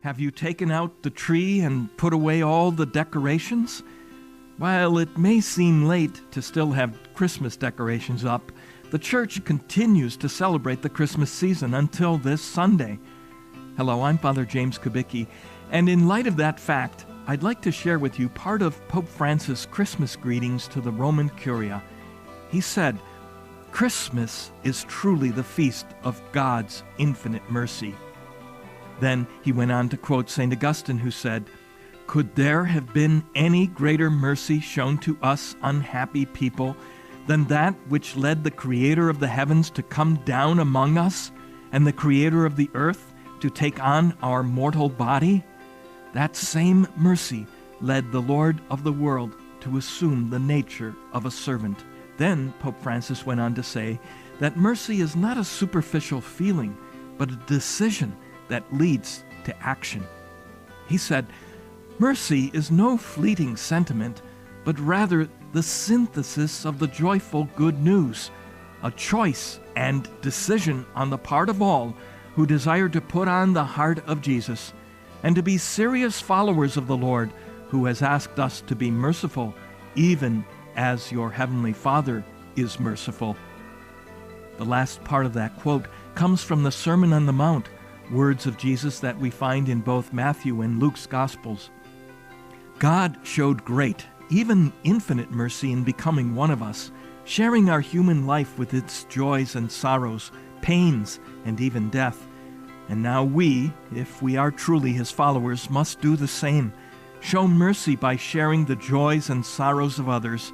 Have you taken out the tree and put away all the decorations? While it may seem late to still have Christmas decorations up, the church continues to celebrate the Christmas season until this Sunday. Hello, I'm Father James Kubicki, and in light of that fact, I'd like to share with you part of Pope Francis' Christmas greetings to the Roman Curia. He said, "Christmas is truly the feast of God's infinite mercy." Then he went on to quote St. Augustine, who said, "Could there have been any greater mercy shown to us unhappy people than that which led the Creator of the heavens to come down among us and the Creator of the earth to take on our mortal body? That same mercy led the Lord of the world to assume the nature of a servant." Then Pope Francis went on to say that mercy is not a superficial feeling, but a decision that leads to action. He said, "Mercy is no fleeting sentiment, but rather the synthesis of the joyful good news, a choice and decision on the part of all who desire to put on the heart of Jesus and to be serious followers of the Lord, who has asked us to be merciful, even as your heavenly Father is merciful." The last part of that quote comes from the Sermon on the Mount, words of Jesus that we find in both Matthew and Luke's Gospels. God showed great, even infinite mercy in becoming one of us, sharing our human life with its joys and sorrows, pains, and even death. And now we, if we are truly his followers, must do the same. Show mercy by sharing the joys and sorrows of others.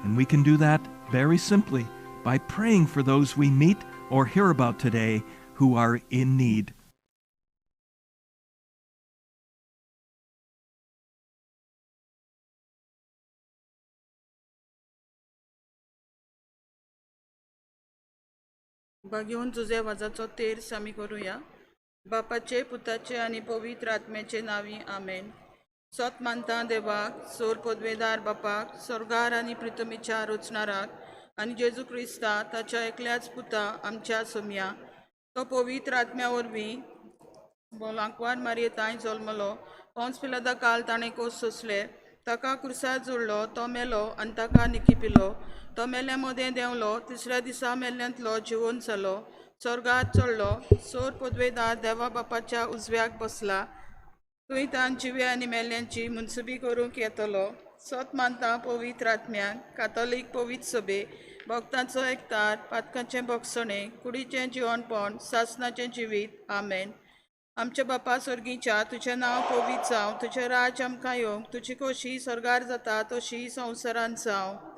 And we can do that very simply by praying for those we meet or hear about today who are in need. भाग्यवंत जुजे वाजाचो तेर्स आमी करुया. बापाचे, पुताचे आनी पवित्र आत्म्याचे नांवी आमेन. सत मानता देवाक, सोर पदवेदार बापाक, स्वर्गार आनी प्रितमीच्या रचणाराक आनी जेजू क्रिस्ता ताच्या एकल्याच पुता आमच्या सोमया, तो पवित्र आत्म्या वरवीं बोलांकवार मारयेतांय जल्मलो, पोंस पिलादा काल ताणें कोस सोंसले, ताका कुर्सार जोडलो, तो मेलो आनी ताका निकिपिलो, तो मेल्या मदें देंवलो, तिसऱ्या दिसा मेल्ल्यांतलो जिवन जालो, स्वर्गार चडलो, सोर पदवेदार देवा बापाच्या उजव्याक बसला, थंय तान जिव्या आनी मेल्ल्यांची मुनसुबी करूंक येतलो. सत मानता पवित्र आत्म्याक, कातोलीक पवित्र सभे, भक्तांचो एकतार, पातकांचें भोगसणें, कुडीचें जिवनपण, सासनाचें जिवीत. आमेन. आमच्या बापा स्वर्गीच्या, तुजें नांव पवित्र जावं, तुजें राज्य आमकां येवंक, तुजी खोशी स्वर्गार जाता तशी संवसारांत जावं.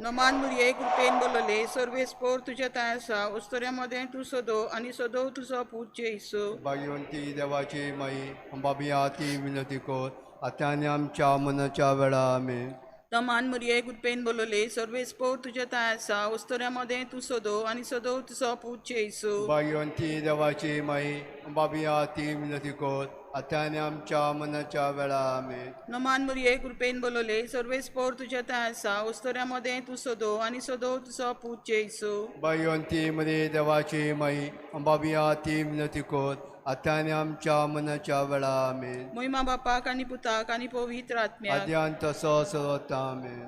नमान मुरये कृपेन बोलले, सर्वेस्पोर तुज्या तांय आसा, उस्तोऱ्या मदें तूं सदो आनी सदो तुजो पूत जेजू. भाग्यवंती देवाची माई, बाबिया ती विनती कर आतां आनी आमच्या मनाच्या वेळा. आमेन. नमान मुरये कृपेन बोलले, सर्वेस्पोर तुज्या तांय आसा, उस्तोऱ्या मदें तूं सदो आनी सदो तुजो पूत जेजू. भाग्यवंती देवाची माई, बाबिया ती विनती कर आतां आनी आमच्या मनाच्या वेळा. आमेन. नमान मुरये कृपेन बोलले, सर्वेस्पोर तुज्या तांय आसा, उस्तोऱ्या मदें तूं सदो आनी सदो तुजो पूत जेजू. भाग्यवंती मरे देवाची माई, बाबिया ती विनती कर आतां आनी आमच्या मनाच्या वेळा. आमेन. मोहिमा बापाक आनी पुताक आनी पवित्र आत्म्याक, आद्यान तसो सरता. आमेन.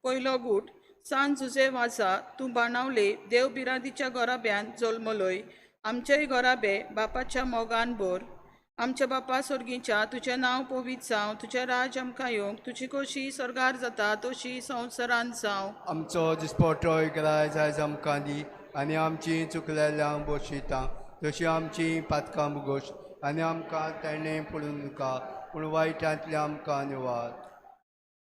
पयलो गूट. सान जुजे वाजा, तूं बाणावले देव बिरादीच्या गोराब्यान जल्मलोय, आमचेय गोराबे बापाच्या मोगान भर. आमच्या बापा स्वर्गीच्या, तुजें नांव पवित्र जावं, तुजें राज्य आमकां येवंक, तुजी खोशी स्वर्गार जाता तशी संवसारांत जावं. आमचो दिसपटो इकराय जायज आमकां दी आनी आमची चुकलेल्यांक बोशिता तशी आमची पातकां भोगोश आनी आमकां तेणें पडूं नाका, पूण वायटांतल्या आमकां निवार.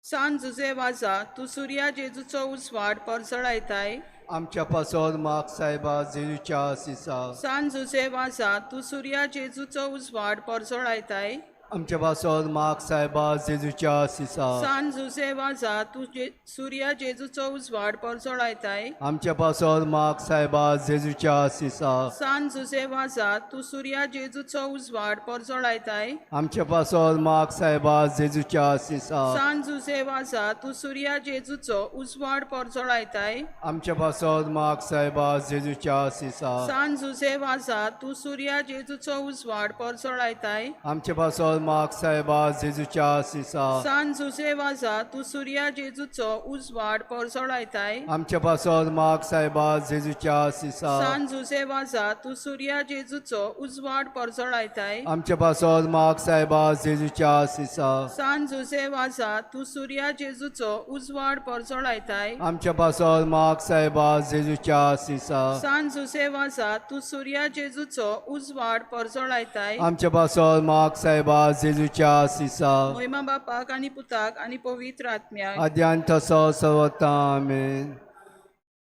सान जुजे वाजा, तूं सुर्या जेजूचो उजवाड परजळायताय, आमच्या पासत माग सायबा जेजूच्या आसिसा. सान जुजे वाजा, तूं सुर्या जेजूचो उजवाड परजळायताय, आमच्या पासत माग सायबा जेजूच्या आसिसा. सान जुजे वाजा तूं सुर्या जेजूचो उजवाड परजळायताय. आमच्या पासत माग सायबा जेजूच्या आसिसा. सान जुजे वाजा तूं सुर्या जेजूचो उजवाड परजळायताय. आमच्या पासत माग सायबा जेजूच्या आसिसा. सान जुजे वाजा तूं सुर्या जेजूचो उजवाड परजळायताय. आमच्या पासत माग सायबा जेजूच्या आसिसा. सान जुजे वाजा तूं सुर्या जेजूचो उजवाड परजळायताय. आमच्या पासत माग सायबा जेजूच्या आसिसा. सान जुजे वाजा तूं सुर्या जेजूचो उजवाड परजळायताय. आमच्या पासत माग सायबा जेजूच्या आसिसा. सान जुजे वाजा तूं सुर्या जेजूचो उजवाड परजळायताय. आमच्या पासत माग सायबा जेजूच्या आसिसा. सान जुजे वाजा तूं सुर्या जेजूचो उजवाड परजळायताय. आमच्या पासत माग सायबा जेजूच्या आसिसा. सान जुजे वाजा तूं सुर्या जेजूचो उजवाड परजळायताय. आमच्या पासत माग सायबा जेजूच्या आसिसा. मोहिमा बापाक आनी पुताक आनी पवित्र आत्म्याक. आद्यान तसो सर्वता आमेन.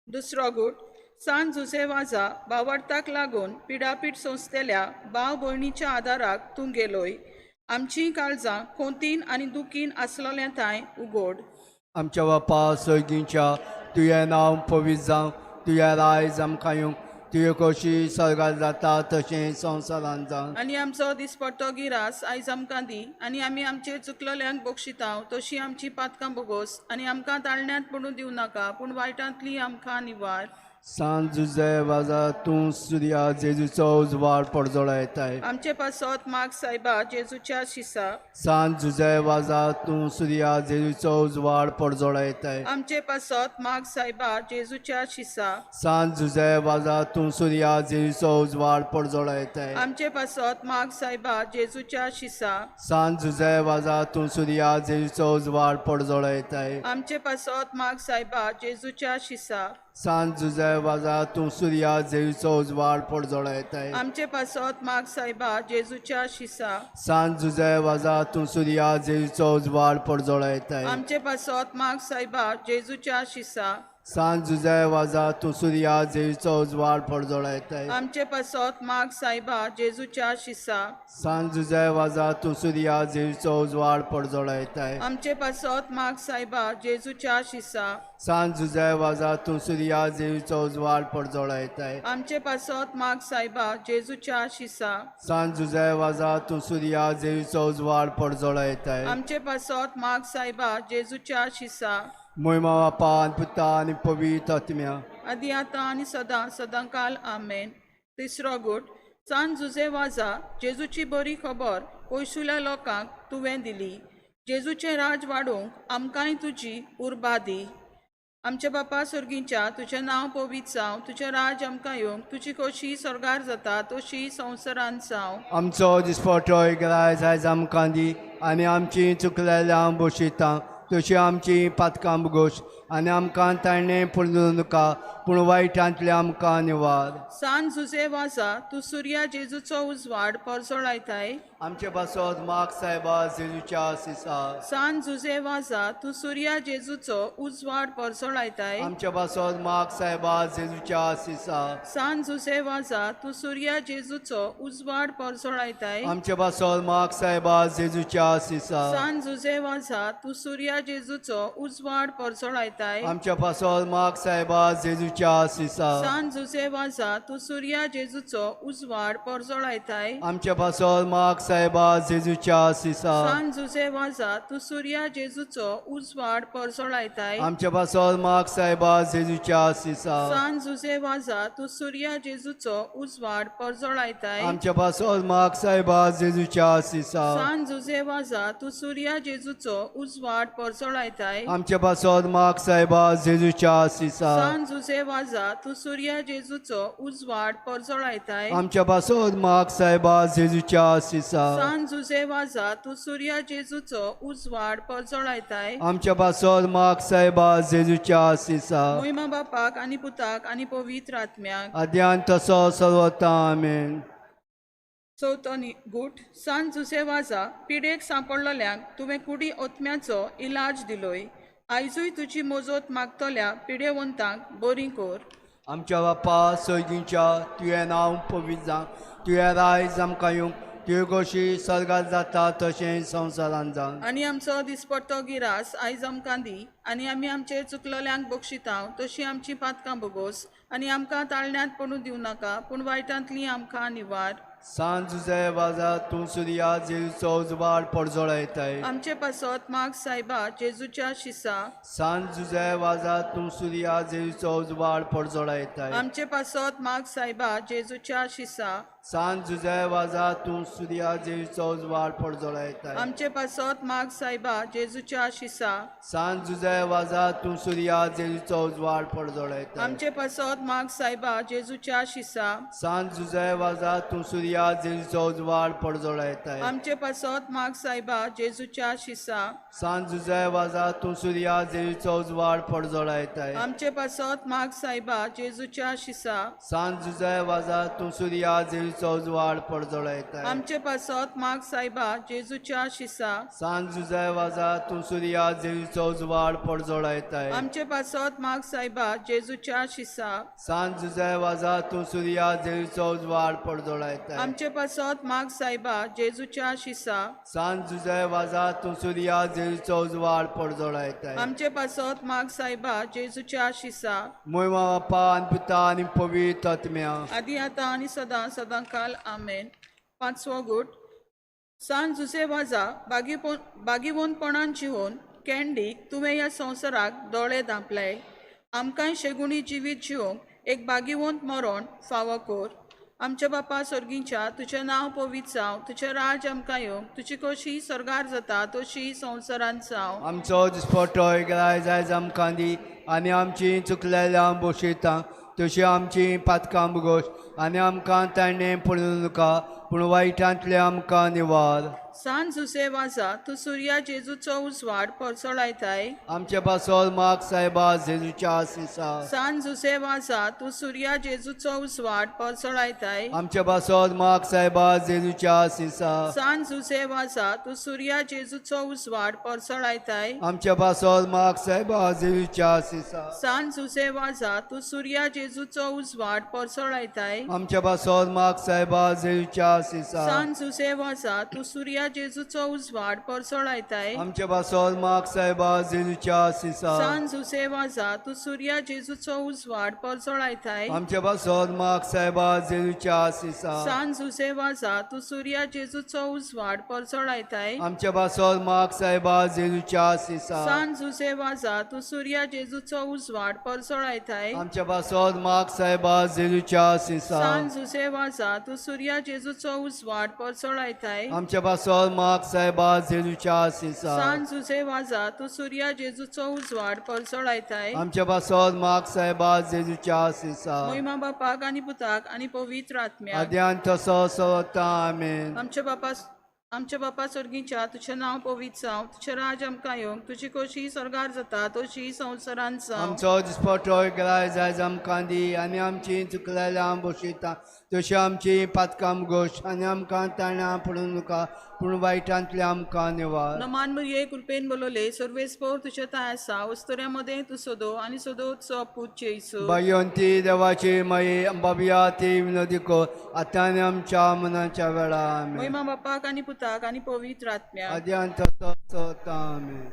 दुसरो गूट. सान जुजे वाजा बावडताक लागून पिडापीड सोंसतल्या भाव भयणीच्या आदाराक तूं गेलोय. आमचीं काळजां खोंतीन आनी दुखीन आसलेल्या थांय उगोड. आमच्या बापा सर्गींच्या तुजें नांव पवित्र जावं, तुजें रायज आमकां येवं, तुजे कशी स्वर्गार जाता तशें संवसारांत जावं. आनी आमचो दिसपट्टो गिरास आयज आमकां दी आनी आमी आमचे चुकलेल्यांक बक्षितांव तशी आमची पातकां बोगोस आनी आमकां ताळण्यांत पडूं दिवं नाका पूण वायटांतली आमकां निवार. सान जुजे वाजा तूं सुर्या जेजूचो उजवाड परजळायताय. आमचे पासत माग सायबा जेजूच्या शिसा. सान जुजे वाजा तूं सुर्या जेजूचो उजवाड परजळायताय. आमचे पासत माग सायबा जेजूच्या शिसा. सान जुजे वाजा तूं सुर्या जेजूचो उजवाड परजळायताय. आमचे पासत माग सायबा जेजूच्या शिसा. सान जुजे वाजा तूं सुर्या जेजूचो उजवाड परजळायताय. आमचे पासत माग सायबा जेजूच्या शिसा. सान जुजे वाजा तूं सुर्या जेजूचो उजवाड परजळायताय. आमचे पासत माग सायबा जेजूच्या शिसा. सान जुजे वाजा तूं सुर्या जेजूचो उजवाड परजळायताय. आमचे पासत माग सायबा जेजूच्या शिसा. सान जुजे वाजा तूं सुर्या जेजूचो उजवाड परजळायताय. आमचे पासत माग सायबा जेजूच्या शिसा. सान जुजे वाजा तूं सुर्या जेजूचो उजवाड परजळायताय. आमचे पासत माग सायबा जेजूच्या शिसा. सान जुजे वाजा तूं सुर्या जेजूचो उजवाड परजळायताय. आमचे पासत माग सायबा जेजूच्या शिसा. सान जुजे वाजा तूं सुर्या जेजूचो उजवाड परजळायताय. आमचे पासत माग सायबा जेजूच्या शिसा. मोहिमा बापा आनी पुता आनी पवित्र आत्म्या. आदी आतां आनी सदां सदांकाल आमेन. तिसरो गूट. सान जुजे वाजा जेजूची बरी खबर पयसुल्या लोकांक तुवें दिली. जेजूचें राज वाडोवंक आमकांय तुजी उर्बा दी. आमच्या बापा सर्गींच्या तुजें नांव पवित्र जावं, तुजें राज आमकां येवंक, तुजी कशी स्वर्गार जाता तशी संवसारांत जावं. आमचो दिसपटो ग्रायज आयज आमकां दी आनी आमची चुकलेल्या बशिता तशी आमची पातकां बोगोश आनी आमकां ताणें पडूं नाका पूण वायटांतले आमकां निवार. सान जुजे वाजा तूं सुर्या जेजूचो उजवाड परजळायताय. आमचे पासत माग सायबा जेजूच्या आसिसा. सान जुजे वाजा तूं सुर्या जेजूचो उजवाड परजळायताय. आमच्या पासत माग सायबा जेजूच्या आसिसा. सान जुजे वाजा तूं सुर्या जेजूचो उजवाड परजळायताय. आमच्या पासत माग सायबा जेजूच्या आसिसा. सान जुजे वाजा तूं सुर्या जेजूचो उजवाड परजळायताय. आमच्या पासत माग सायबा जेजूच्या आसिसा. सान जुजे वाजा तूं सुर्या जेजूचो उजवाड परजळायताय. आमच्या पासत माग सायबा जेजूच्या आसिसा. सान जुजे वाजा तूं सुर्या जेजूचो उजवाड परजळायताय. आमच्या पासत माग सायबा जेजूच्या आसिसा. सान जुजे वाजा तूं सुर्या जेजूचो उजवाड परजळायताय. आमच्या पासत माग सायबा जेजूच्या आसिसा. सान जुजे वाजा तूं सुर्या जेजूचो उजवाड परजळायताय. आमच्या पासत माग सायबा जेजूच्या आसिसा. सान जुजे वाजा तूं सुर्या जेजूचो उजवाड परजळायताय. आमच्या पासत माग सायबा जेजूच्या आसिसा. सान जुजे वाजा तूं सुर्या जेजूचो उजवाड परजळायताय. आमच्या पासत माग सायबा जेजूच्या आसिसा. मोहिमा बापाक आनी पुताक आनी पवित्र आत्म्याक. आद्यान तसो सर्वता आमेन. चवथो गूट. सान जुजे वाजा पिडेक सांपडलेल्यांक तुवें कुडी ओतम्याचो इलाज दिलोय. आयजूय तुजी मोजोत मागतल्या पिडेवंतांक बरी कर. आमच्या बापा सर्गींच्या तुजें नांव पवित्र जावं, तुजें रायज आमकां येवं, तुजी खोशी स्वर्गात जाता तशें संवसारांत जावं. आनी आमचो दिसपट्टो गिरास आयज आमकां दी आनी आमी आमचे चुकलल्यांक बक्षितांव तशी आमची पातकां भोगोस आनी आमकां ताळण्यांत पडूं दिवं नाका पूण वायटांतली आमकां निवार. सांज जुझे वाजा तूं सुर्या जेजूचो उजवाड परजळयताय. आमचे पासत माग सायबा जेजूच्या शिसा. सांज जुझे वाजा तूं सुर्या जेजूचो उजवाड परजळयताय. आमचे पासत माग सायबा जेजूच्या शिसा. सांज जुझे वाजा तूं सुर्या जेजूचो उजवाड परजळयताय. आमचे पासत माग सायबा जेजूच्या शिसा. सांज जुझे वाजा तूं सुर्या जेजूचो उजवाड परजळयताय. आमचे पासत माग सायबा जेजूच्या शिसा. सांज जुझे वाजा तूं सुर्या जेजूचो उजवाड परजळयताय. आमचे पासत माग सायबा जेजूच्या शिसा. सांज जुझे वाजा तूं सुर्या जेजूचो उजवाड परजळयताय. आमचे पासत माग सायबा जेजूच्या शिसा. सांज जुझे वाजा तूं सुर्या जेजूचो उजवाड परजळयताय. आमचे पासत माग सायबा जेजूच्या शिसा. सांज जुझे वाजा तूं सुर्या जेजूचो उजवाड परजळयताय. आमचे पासत माग सायबा जेजूच्या शिसा. सांज जुझे वाजा तूं सुर्या जेजूचो उजवाड परजळयताय. आमचे पासत माग सायबा जेजूच्या शिसा. सांज जुझे वाजा तूं सुर्या जेजूचो उजवाड परजळयताय. आमचे पासत माग सायबा जेजूच्या शिसा. मोयमा बापा आनी पुता आनी पवित्र आत्म्या. आदी आतां आनी सदां सदां काल आमेन. पांचवो गूट. सांज जुसे वाजा बागीवोनपणान जिवन कॅन्डीक तुवें ह्या संवसाराक दोळे धांपले आमकांय शेगुणी जिवीत जिवंक एक बागीवंत मरण फावो कर. आमच्या बापा सर्गींच्या तुजें नांव पवित्र जावं तुजें राज आमकां येवं तुजी कशी सर्गार जाता तशी संवसारांत जावं. आमचो दिसपट्टो आयज आयज आमकां दी आनी आमची चुकलेल्या बोशयता तशी आमची पातकां भोगोस आनी आमकां ताणें पडूं नाका पूण वायटांतले आमकां निवार. सांज जुसे वाजा तूं सुर्या जेजूचो उजवाड परसळायताय. आमचे पासोल माग सायबा जेजूच्या आशिसा. सांज जुसे वाजा तूं सुर्या जेजूचो उजवाड परसळायताय. आमचे पासोल माग सायबा जेजूच्या आशिसा. सांज जुसे वाजा तूं सुर्या जेजूचो उजवाड परसळायताय. आमचे पासोल माग सायबा जेजूच्या आशिसा. सांज जुसे वाजा तूं सुर्या जेजूचो उजवाड परसळायताय. आमचे पासोल माग सायबा जेजूच्या आशिसा. सांज जुसे वाजा तूं सुर्या जेजूचो उजवाड परसळायताय. आमचे पासोल माग सायबा जेजूच्या आशिसा. सांज जुसे वाजा तूं सुर्या जेजूचो उजवाड परसळायताय. आमचे पासोल माग सायबा जेजूच्या आशिसा. सांज जुसे वाजा तूं सुर्या जेजूचो उजवाड परसळायताय. आमचे पासोल माग सायबा जेजूच्या आशिसा. सांज जुसे वाजा तूं सुर्या जेजूचो उजवाड परसळायताय. आमचे पासोल माग सायबा जेजूच्या आशिसा. सांज जुसे वाजा तूं सुर्या जेजूचो उजवाड परसळायताय. आमचे पासोल माग सायबा जेजूच्या आशिसा. सांज जुसे वाजा तूं सुर्या जेजूचो उजवाड परसळायताय. आमचे पासोल माग सायबा जेजूच्या आशिसा. मोहिमा बापाक आनी पुताक आनी पवित्र आत्म्याक. आद्यान तसो सवता आमेन. आमच्या बापा सर्गीच्या तुजें नांव पवित्र जावं तुजें राज आमकां येवं तुजी कशी सर्गार जाता तशी संवसारांत जावं. आमचो दिसपट्टो आयज आयज आमकां दी आनी आमची चुकलेल्या बोशयता तशी आमची पातकां गोश आनी आमकां ताणा पडूं नाका पूण वायटांतले आमकां निवार. नमान मुरये कृपेन बोलवले सर्वेस्पोर तुजें ताय आसा वस्तुऱ्या मदें तूं सोदो आनी सोदो पूत जेजू. बायंती देवाची माई बाबया ती विनोदी कर आतां आनी आमच्या मनाच्या वेळा आमेन. मोहिमा बापाक आनी पुताक आनी पवित्र आत्म्याक. आद्यान तसो सवता आमेन.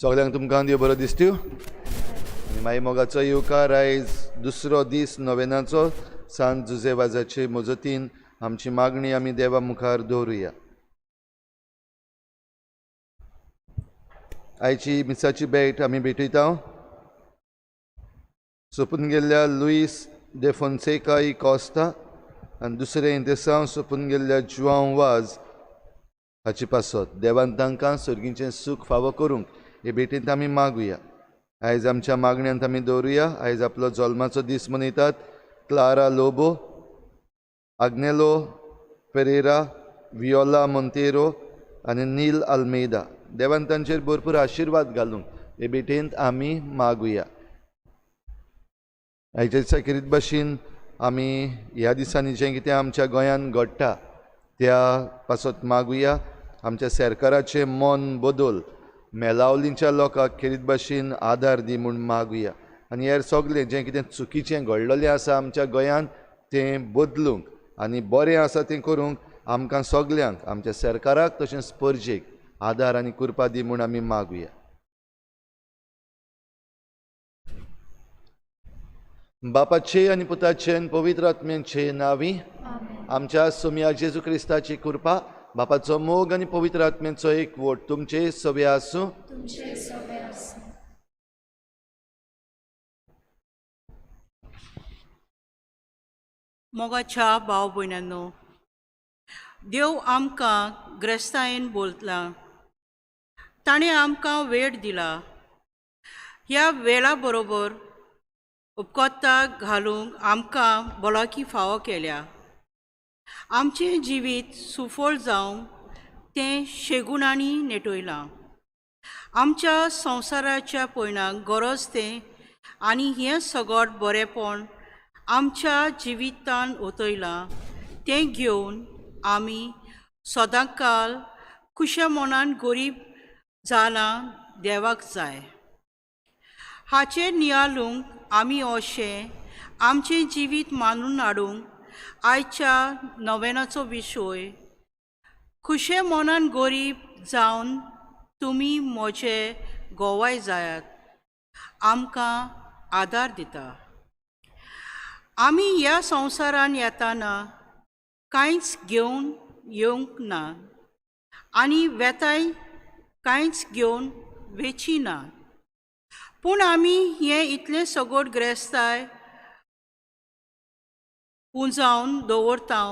सगळ्यांक तुमकां देव बरो दिसत्यो आनी माई मोगाचो येवकार. आयज दुसरो दीस नोवेनाचो. सांत जुझे वाजाचे मजतीन आमची मागणी आमी देवा मुखार दवरुया. आयची मिसाची भेट आमी भेटयता सोपून गेल्ल्या लुईस दे फोन्सेका ई कॉस्ता आनी दुसरें इंतेसांव सोपून गेल्ल्या जुआंव वाज हाचे पासत देवान तांकां सर्गीचें सूख फावो करूंक हे भेटींत आमी मागुया. आयज आमच्या मागण्यांत आमी दवरुया. आयज आपलो जल्माचो दीस मनयतात क्लारा लोबो, आग्नेलो पेरेरा, वियोला मोंतेरो आनी नील आल्मेदा. देवान तांचेर भरपूर आशिर्वाद घालूंक हे भेटेंत आमी मागुया. आयच्या दिसा खेरीत भाशेन आमी ह्या दिसांनी जें कितें आमच्या गोंयांत घडटा त्या पासत मागुया. आमच्या सरकाराचें मन बदल, मेलावलींच्या लोकांक खेरीत भाशेन आदार दी म्हूण मागुया. आनी हेर सगळें जें कितें चुकीचें घडलेलें आसा आमच्या गोंयांत तें बदलूंक आनी बरें आसा तें करूंक आमकां सगल्यांक आमच्या सरकाराक तशेंच परजेक आदार आनी कृपा दी म्हूण आमी मागुया. बापाचे आनी पुताचे आनी पवित्र आत्म्याचे नांवी आमच्या सोम्या जेजू क्रिस्ताची कृपा, बापाचो मोग आनी पवित्र आत्म्याचो एकवट तुमचे सवे आसूं. मोगाच्या भाव भयणांनो, देव आमकां ग्रेस्तायेन बोलतला, ताणें आमकां वेळ दिला. ह्या वेळा बरोबर उपकर्ता घालूंक आमकां भलायकी फावो केल्या. आमचें जिवीत सुफळ जावंक तें शेगुणांनी नेटयलां. आमच्या संवसाराच्या पयणाक गरज तें आनी हें सगट बरेंपण आमच्या जिवितान ओतयलां तें घेवन आमी सदांकाल खुशे मनान गरीब जालां देवाक जाय. हाचेर नियाळूंक आमी अशें आमचें जिवीत मानून हाडूंक आयच्या नवेनाचो विशय खुशे मनान गरीब जावन तुमी म्हजे गोवाय जायात आमकां आदार दिता. आमी ह्या संवसारान येताना कांयच घेवन येवंक ना आनी वेताय कांयच घेवन वेची ना, पूण आमी हें इतलें सगट ग्रेस्ताय पुंजावन दवरता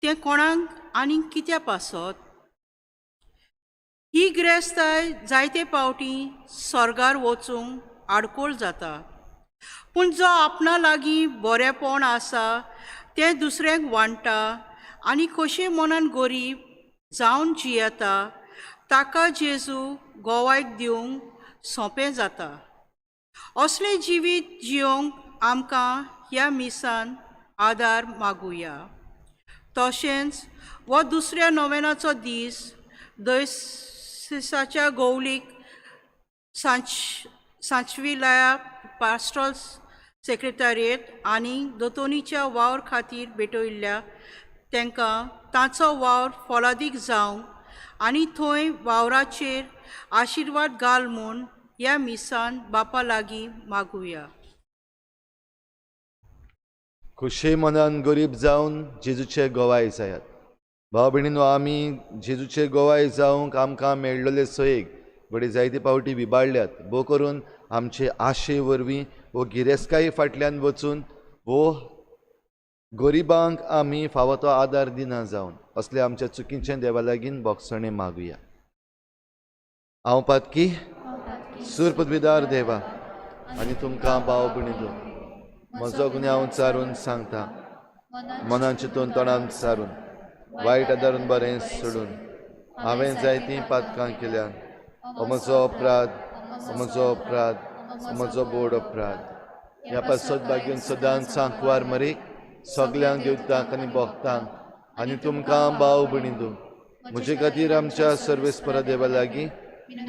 तें कोणाक आनी कित्या पासत. ही ग्रेस्ताय जायते पावटी स्वर्गार वचूंक आडकोळ जाता, पूण जो आपणा लागीं बरेंपण आसा तें दुसऱ्यांक वांट्टा आनी खोशे मनान गरीब जावन जियेता ताका जेजू गोवायक दिवंक सोंपें जाता. असलें जिवीत जियोंक आमकां ह्या मिसान आदार मागुया. तशेंच हो दुसऱ्या नोवेनाचो दीस दयसिसाच्या गोवलीक सांचविलाया पास्ट्रल सेक्रेटरिएट आनी दोतोनीच्या वावर खातीर भेटयल्ल्या तांकां तांचो वावर फलादीक जावंक आनी थंय वावराचेर आशिर्वाद घाल म्हूण ह्या मिसान बापा लागीं मागुया. खुशे मनान गरीब जावन जेजूचे गोवाय जायात. भाव भयणीनो, आमी जेजूचे गोवाय जावंक आमकां मेळ्ळले सोयेक घडये जायते पावटी विबाडल्यात, भोव करून आमचे आशे वरवीं वो गिरेस्तकाये फाटल्यान वचून वो गरिबांक आमी फावो तो आदार दिना जावन असले आमच्या चुकीचें देवा लागीं बोगसणें मागुया. हांव पातकी सूर पदवीदार देवा आनी तुमकां भाव भयणीनो म्हजो गुन्यांव चारून सांगता, मनान चिंतून तोंडान सारून वायट आदारून बरें सोडून हांवें जायतीं पातकां केल्यान. हो म्हजो अपराध, हो म्हजो अपराध, हो म्हजो बोड अपराध. ह्या पासत बागेन सदांच सांकवार मरेक सगल्यांक देवतांक आनी भक्तांक आनी तुमकां भाव भयणीनो म्हजे खातीर आमच्या सर्वेस्परा देवा लागीं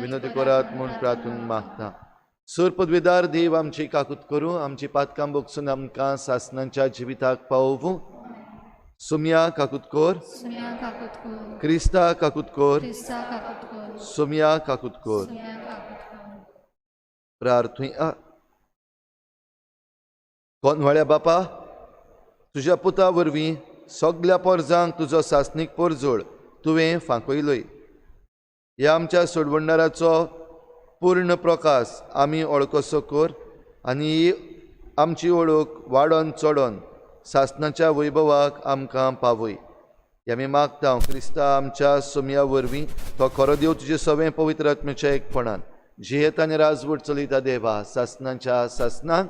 विनंती करात म्हूण प्रार्थून मागता. सूर पदवीदार देव आमची काकूत करूं, आमची पातकां बोगसून आमकां सासणाच्या जिविताक पावोवूं. सोम्या काकूत कर, क्रिस्ता काकूत कर, सोम्या काकूत कर. प्रार्थुया. कोनवाळ्या बापा, तुज्या पुता वरवीं सगल्या पोरजांक तुजो सासणीक पोरजोळ तुवें फांकयलोय. ह्या आमच्या सोडवणदाराचो पूर्ण प्रकाश आमी ओळखसो कर आनी ही आमची ओळख वाडोन चडोन सासणाच्या वैभवाक आमकां पावय. आमी मागता क्रिस्ता आमच्या सोमया वरवीं तो खरो देव तुजे सवें पवित्र आत्म्याच्या एकपणान जियेत आनी राजवट चलयता देवा सासणाच्या सासणाक.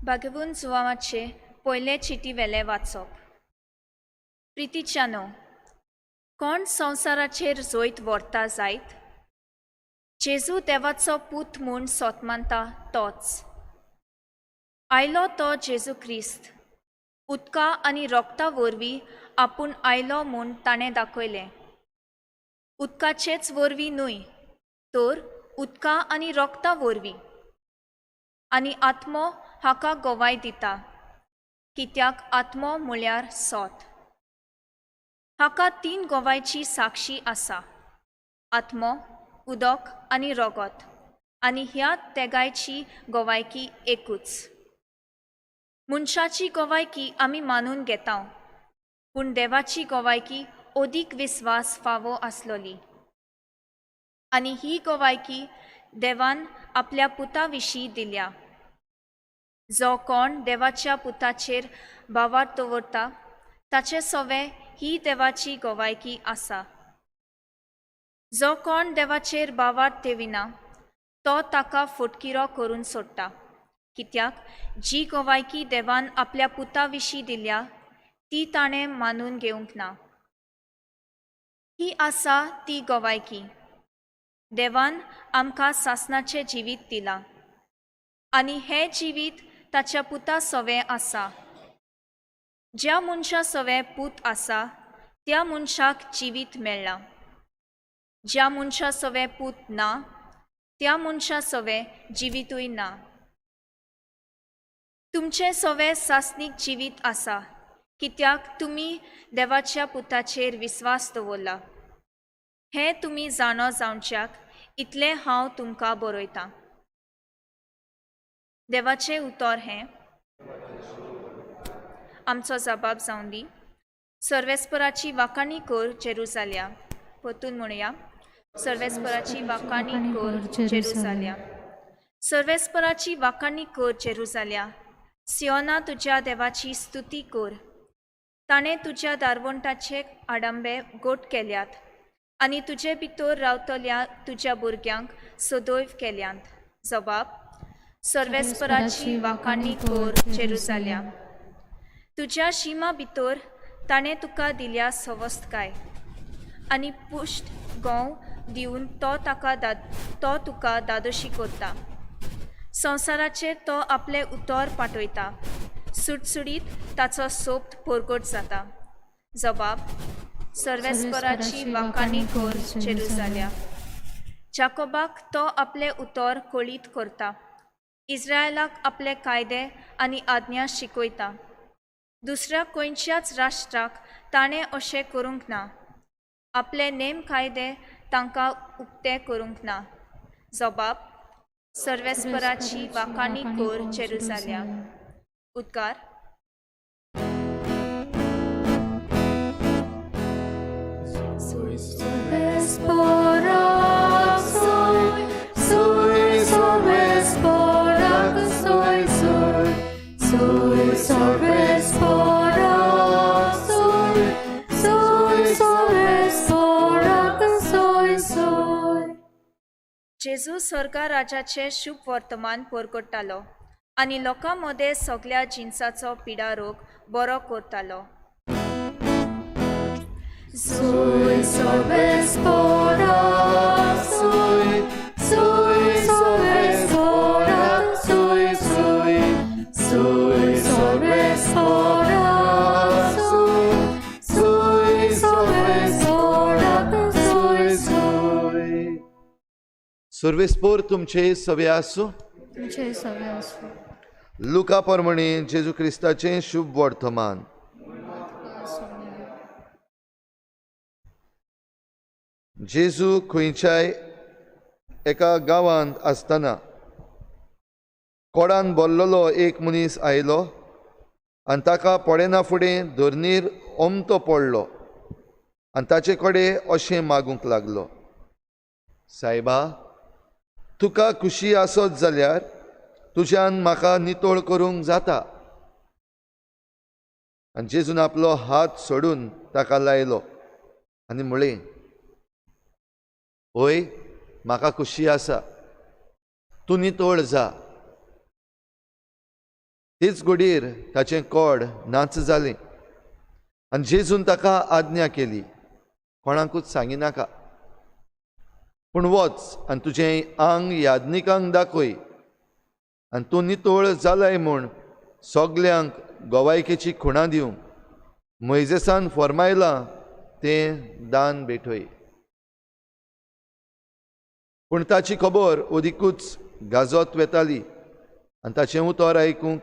भागवून जुवाचे पयले चिटी वेले वाचप. प्रितीच्यानो, कोण संवसाराचेर जैत व्हरता जायत? जेजू देवाचो पूत म्हूण सोत मानता तोच. आयलो तो जेजू क्रिस्त उदका आनी रोगता वरवीं आपूण आयलो म्हूण ताणें दाखयलें. उदकाचेच वरवीं न्हय तर उदका आनी रोगता वरवीं. आनी आत्मो हाका गवाय दिता, कित्याक आत्मो म्हळ्यार सोत. हाका तीन गवायची साक्षी आसा, आत्मो, उदक आनी रोगत, आनी ह्या तेगायची गवायकी एकूच. मनशाची गवायकी आमी मानून घेता, पूण देवाची गवायकी अदीक विस्वास फावो आसलोली. आनी ही गवायकी देवान आपल्या पुता विशीं दिल्या. जो कोण देवाच्या पुताचेर भावार्थ दवरता ताचे सवें ही देवाची गवायकी आसा. जो कोण देवाचेर भावार्थ देविना तो ताका फटकिरो करून सोडटा, कित्याक जी गवायकी देवान आपल्या पुता विशीं दिल्या ती ताणें मानून घेवंक ना. ही आसा ती गवायकी, देवान आमकां सासणाचें जिवीत दिलां आनी हें जिवीत ताच्या पुता सवें आसा. ज्या मनशा सवें पूत आसा त्या मनशाक जिवीत मेळ्ळां. ज्या मनशा सवें पूत ना त्या मनशा सवें जिवीतूय ना. तुमचें सवें सासणीक जिवीत आसा, कित्याक तुमी देवाच्या पुताचेर विस्वास दवरला. हें तुमी जाणो जावच्याक इतलें हांव तुमकां बरयतां. देवाचें उतर हें. आमचो जबाब जावन दी. सर्वेस्पराची वाखाणी कर जेरुजाल्या. परतून म्हणया, सर्वेस्पराची वाखाणी कर जेरुजाल्या. सर्वेस्पराची वाखाणी कर जेरुजाल्या. सियोना तुज्या देवाची स्तुती कर. ताणें तुज्या दारवंटाचे आडंबे गोट केल्यात आनी तुजे भितर रावतल्या तुज्या भुरग्यांक सदैव केल्यात. जबाब, सर्वेस्पराची वाखाणी कर जेरुजाल्या. तुज्या शिमा भितर ताणें तुका दिल्या सवस्तकाय आनी पुश्ट गोंव दिवन तो तो तुका दादोशी करता. संवसाराचेर तो आपलें उतर पाठयता, सुटसुटीत ताचो सोप्त परगट जाता. जबाब, सर्वेस्पराची वाखाणी कर जेरुजाल्या. जाकोबाक तो आपलें उतर कळीत करता, इस्रायलाक आपले कायदे आनी आज्ञा शिकयता. दुसऱ्या खंयच्याच राष्ट्राक ताणें अशें करूंक ना, आपले नेम कायदे तांकां उक्ते करूंक ना. जबाब, सर्वेस्पराची वाखाणी कर जेरुजाल्या. उद्गार. जेजू स्वर्गा राजाचें शुभ वर्तमान परगट्टालो आनी लोकां मदें सगल्या जिनसाचो पिडा रोग बरो करतालो. सर्वेस्पोर तुमचे सवे आसूं. तुमचे सवे आसूं. लुका प्रमाणे जेजू क्रिस्ताचें शुभ वर्तमान. जेजू खंयच्याय एका गांवांत आसतना कोडान बोल्लोलो एक मनीस आयलो आनी ताका पळयना फुडें धरणीर ओमतो पडलो आनी ताचे कडेन अशें मागूंक लागलो, सायबा, तुका खुशी आसत जाल्यार तुज्यान म्हाका नितळ करूंक जाता। आनी जेजून आपलो हात सोडून ताका लायलो आनी म्हळें, हय, म्हाका खुशी आसा, तूं नितळ जा। तेच घडयेर ताचें कोड नाच जालें आनी जेजून ताका आज्ञा केली, कोणाकूच सांगिनाका, पूण वच आनी तुजें आंग याज्ञिकांक दाखय आनी तूं नितळ जालाय म्हूण सगल्यांक गवायकेची खुणां दिवंक मोयजेसान फर्मायलां तें दान भेटय। पूण ताची खबर अदिकूच गाजत वेताली आनी ताचें उतर आयकूंक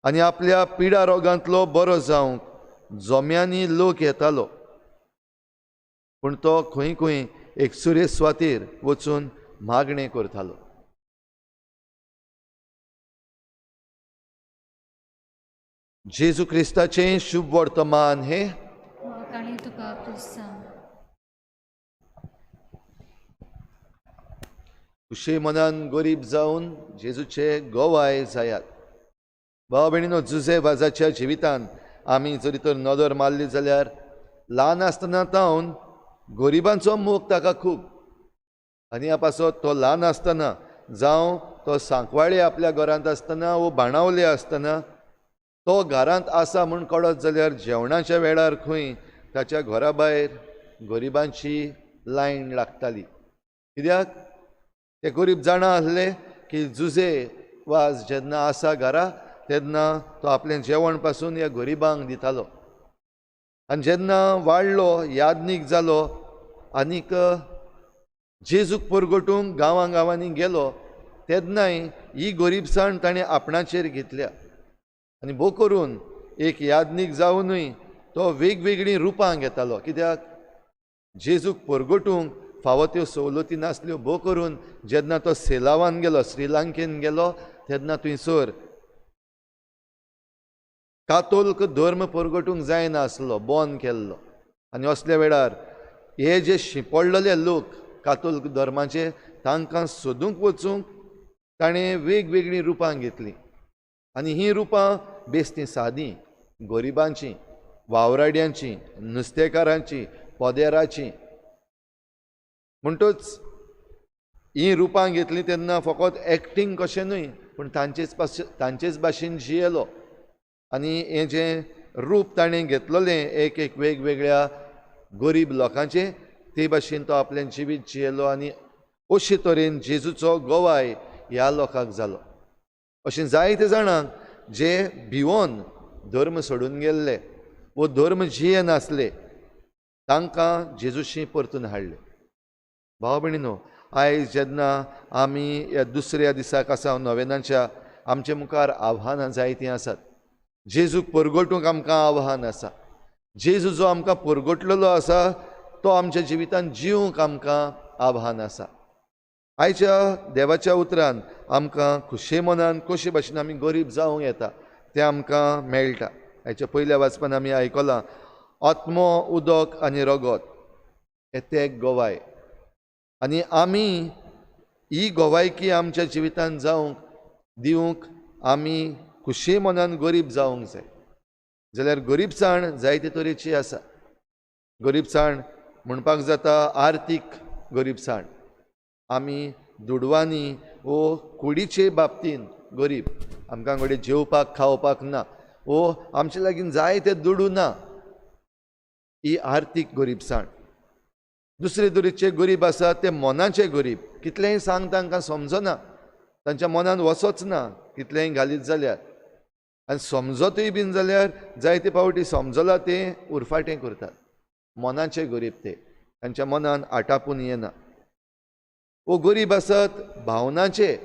आनी आपल्या पिडा रोगांतलो बरो जावंक जोम्यांनी लोक येतालो। पूण तो खंय खंय एक सुरे स्वातीर वचून मागणें करतालो। जेजू क्रिस्ताचें शुभ वर्तमान हें। खुशे मनान गरीब जावन जेजूचे गवाय जायात। भाव भयणीनो, जुझे वाजाच्या जिवितान आमी जरी तर नदर मारली जाल्यार ल्हान आसतना तावन गरिबांचो मोग ताका खूब, आनी ह्या पासत तो ल्हान आसतना जावं तो सांकवाळे आपल्या घरांत आसतना वो बाणावले आसतना तो घरांत आसा म्हूण कळत जाल्यार जेवणाच्या वेळार खंय ताच्या घरा भायर गरिबांची लायन लागताली। कित्याक ते गरीब जाणा आसले की जुझे वाज जेन्ना आसा घरा तेन्ना तो आपलें जेवण पासून ह्या गरिबांक दितालो। आनी जेन्ना वाडलो, याज्ञीक जालो आनीक जेजूक परगटूंक गांवां गांवांनी गेलो तेन्नाय ही गरिबसाण ताणें आपणाचेर घेतल्या आनी भोव करून एक याज्ञीक जावनूय तो वेगवेगळीं रुपां घेतालो। कित्याक जेजूक परगटूंक फावो त्यो सवलती नासल्यो। भोव करून जेन्ना तो सेलावान गेलो, श्रीलंकेन गेलो तेन्ना थंयसर कातोल्क धर्म परगटूंक जायनासलो, बंद केल्लो। आनी असल्या वेळार हे जे शिंपडलेले लोक कातोल्क धर्माचे तांकां सोदूंक वचूंक ताणें वेगवेगळीं रुपां घेतलीं आनी हीं रुपां बेस्तीं सादीं, गरिबांचीं, वावराड्यांचीं, नुस्तेकारांचीं, पदेराचीं। म्हणटच हीं रुपां घेतलीं तेन्ना फकत एक्टींग कशें न्हय पूण तांचेच भाशेन जियेलो आनी हें जें रूप ताणें घेतलेलें एक एक वेगवेगळ्या गरीब लोकांचें ते भाशेन तो आपलें जिवीत जियेलो आनी अशे तरेन जेजूचो गवाय ह्या लोकांक जालो। अशें जायते जाणांक जे भिवोन धर्म सोडून गेल्ले वो धर्म जियेनासले तांकां जेजूशी परतून हाडले। भाव भयणीनो, आयज जेन्ना आमी ह्या दुसऱ्या दिसाक आसा नोवेनाच्या, आमचे मुखार आव्हानां जायतीं आसात। जेजूक परगटूंक आमकां आव्हान आसा। जेजू जो आमकां परगटलेलो आसा तो आमच्या जिवितान जिवंक आमकां आव्हान आसा। आयच्या देवाच्या उतरान आमकां खुशे मनान कशे भाशेन आमी गरीब जावंक येता तें आमकां मेळटा। आयच्या पयल्या वाचपान आमी आयकलां, आत्मो, उदक आनी रगत हे ते गवाय आनी आमी ही गवायकी आमच्या जिवितान जावंक दिवंक आमी खुशे मनान गरीब जावंक जाय। जाल्यार गरीबसाण जायते तरेची आसा। गरीबसाण म्हणपाक जाता आर्थीक गरीबसाण, आमी दुडवांनी वो कुडीचे बाबतीन गरीब, आमकां घडये जेवपाक खावपाक ना वो आमचे लागीं जाय ते दुडू ना, ही आर्थीक गरीबसाण। दुसरे तरेचे गरीब आसा ते मनाचे गरीब, कितलेंय सांग तांकां समजना, तांच्या मनान वचोच ना कितलेंय घालीत जाल्यार, आनी समजतूय बीन जाल्यार जायते फावटी समजलां तें उरफाटें करतात। मनाचे गरीब ते, तांच्या मनान आटापून येना। वो गरीब आसत भावनाचे,